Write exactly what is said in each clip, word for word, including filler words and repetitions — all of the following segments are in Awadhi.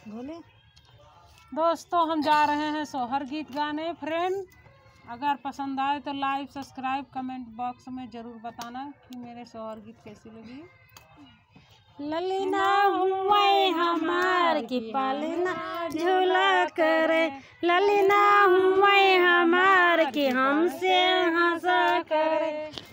बोले। दोस्तों, हम जा रहे हैं सोहर गीत गाने। फ्रेंड, अगर पसंद आए तो लाइक, सब्सक्राइब, कमेंट बॉक्स में ज़रूर बताना कि मेरे सोहर गीत कैसी लगी। ललना हुए हमार की पलना झूला करे, ललना हुए हमार की हमसे हँसा करे,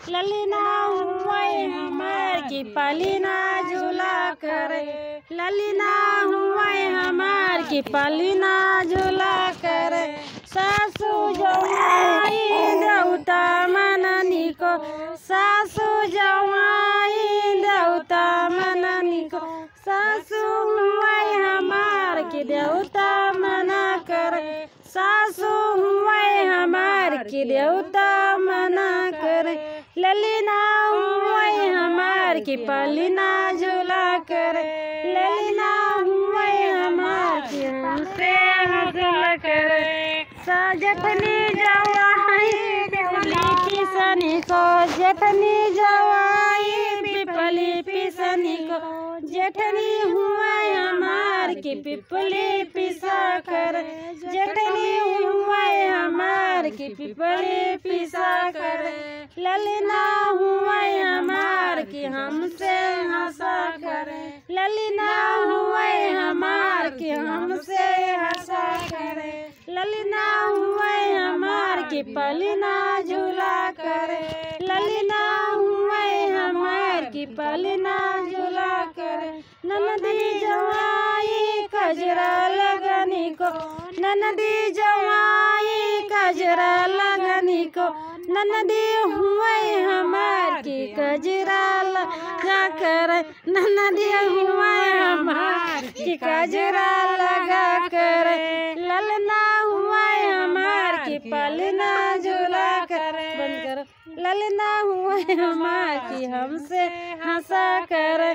ललना हुए हमार की पलना झूला करे, ललना हुए हमार की पलना झूला करे। सासू जवाई देवता मननी को, सासू जवाई देवता मननी को, सासू हुए हमार की देवता मना करे, सासू हुए हमार की देवता मना करे, ललना हुए हमार की पलना झूला करे, ललना हुए हमार की हमसे हँसा करे। सा जेठनी जवाई पिपली पिसनी को, जेठनी जवाई पिपली पिसनी को, जेठनी हुए हमार की पिपली पिसा करे, जेठनी हुए हमार की पिपली पिसा करे, ललना हुए हमार की हमसे हँसा करे, ललना हुए हमार की हमसे हँसा करे, ललना हुए हमार की पलना झूला करे, ललना हुए हमार की पलना झूला करे। ननदी जवाई कजरा लगनी को, ननदी जवाई कजरा लगनी को, ननदी हुए हमार की कजरा लगा करे, ननदी हुए हमार की कजरा लगा करे, ललना हुए हमार की पलना झूला करे। बंद करो। ललना हुए हमार की हमसे हँसा करे।